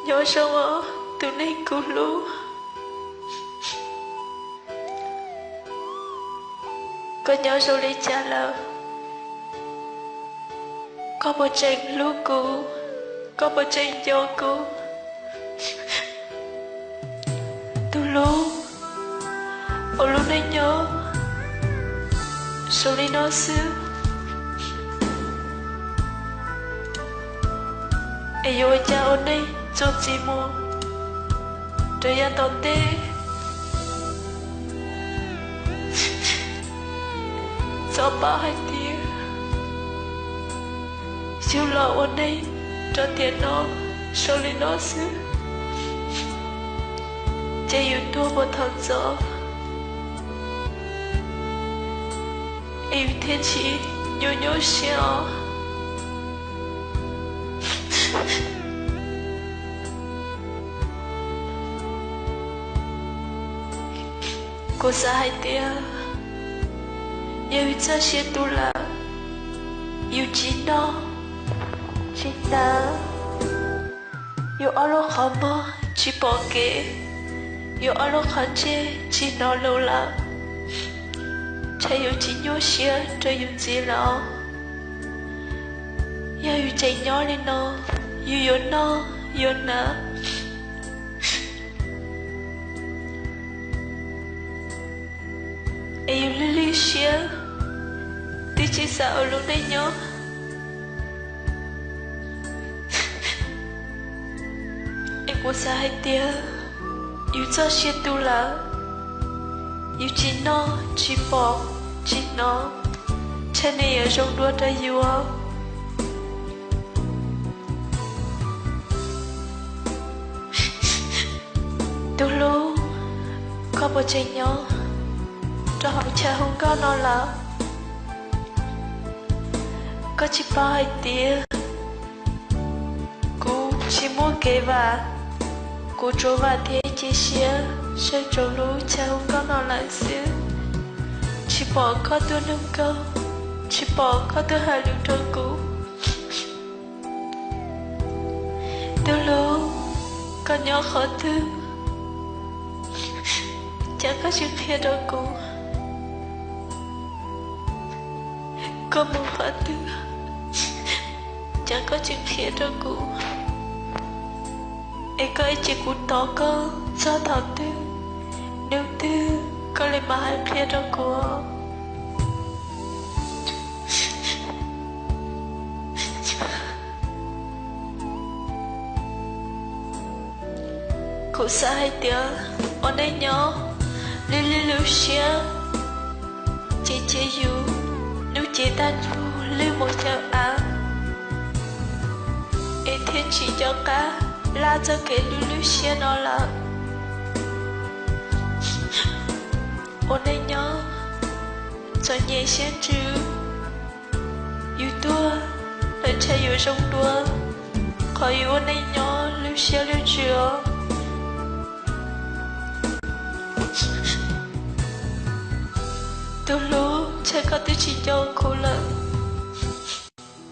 Nyob zoo os, tus neeg kuv hlub. Koj nyob zoo li cas lawm? Koj puas tseem hlub kuv? Koj puas tseem nco kuv? Tus hlub, ua lub neej nyob zoo li no xwb, es yuav ua cas ua neej txuas ntxiv mus rau yav tom ntej? Txhob pom hais tias yus los ua neej rau tiam no zoo li no xwb, ces yus tuag puas thaum ntxov, es yus thiaj tsis nyuaj nyuaj siab os. Kuv xav hais tias yog yus txoj sia tu lawm, yus tsis noj tsis hnav, yus ob lub qhov muag tsis pom kev, yus ob lub qhov ntsej tsis hnov lus lawm, ntshe yus tsis nyuaj siab rau yus ntxiv lawm. Yog yus tseem nyob li no, yus yuav noj yuav hnav, es yus lwj lwj siab, twb tsis xav ua lub neej nyob. Es kuv xav hais tias yus txoj sia tu lawm, yus tsis noj tsis pom tsis hnov, ntshe nws yuav zoo dua rau yus. Tus hlub, koj puas tseem nyob rau hauv chav hu nkauj no lawm? Koj tsis paub hais tias kuv tsis muaj kev vam, kuv tsuas vam thiab cia siab saib rau lub chav hu nkauj no lawm xwb. Tsis pom koj tuaj nug nkauj, tsis pom koj tuaj hais lus rau kuv. Tus hlub, koj nyob qhov twg, cas koj tsis qhia rau kuv? Koj mus qhov twg, cas koj tsis qhia rau kuv? Es koj ib cia kuv tos koj txog thaum twg, hnub twg koj li mam hais qhia rau kuv. Kuv xav hais tias ua neej nyob lwj lwj lub siab, ces cia yus hnub cev tag nrho lwj mus chaw av, es thiaj tsis nco qab laj txoj kev lwj lub siab no lawm. Ua neej nyob txom nyem siab ntsws, yus tuag lawm ntshe yuav zoo dua qhov yus ua neej nyob lwj siab lwj ntsws os. Tus hlub, ntshe koj twb tsis nco kuv lawm,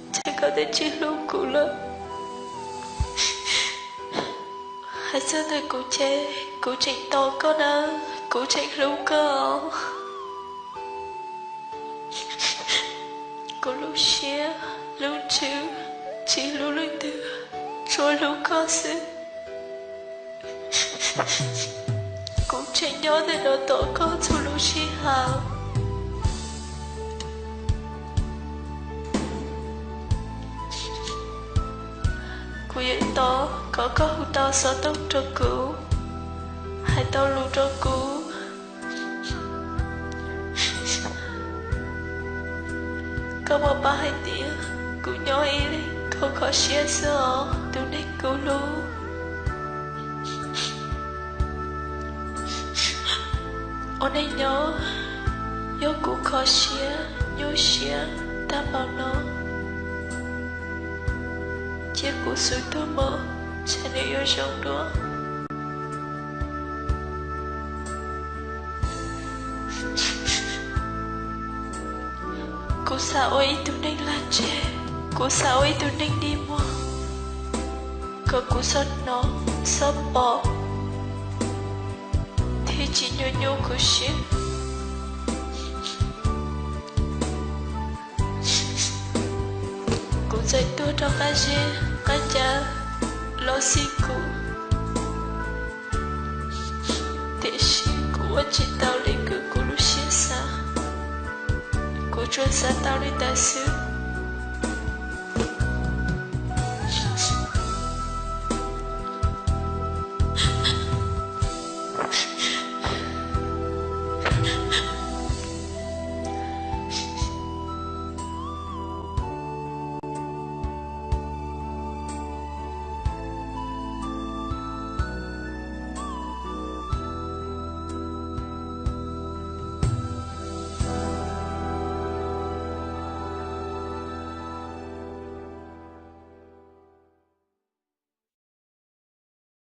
ntshe koj twb tsis hlub kuv lawm. Hais txog ntawm kuv ces kuv tseem tos koj na, kuv tseem hlub koj. Kuv lub siab lub ntsws tsis hlub leej twg, tsuas hlub koj xwb. Kuv tseem nyob ntawm no tos koj txhua lub sij hawm. Kuv yuav tos kom koj hu tau xov tooj rau kuv, hais tau lus rau kuv. Koj puas paub hais tias kuv nyob ib leeg kho kho siab xwb os, tus neeg kuv hlub. Ua neej nyob, yog kuv kho siab nyuaj siab tag npaum no, cia kuv xub tuag mus, ntshe nws yuav zoo dua. Kuv xav ua ib tug neeg lag ntseg, kuv xav ua ib tug neeg dig muag, kom kuv txhob hnov txhob pom thiab tsis nyuaj nyuaj kuv siab. Kuv txawm tuag rau qab zeb qab ncauj los xij kuv, tiam sis kuv ua tsis tau li kuv lub siab xav. Kuv tsuas xav tau li ntawd xwb.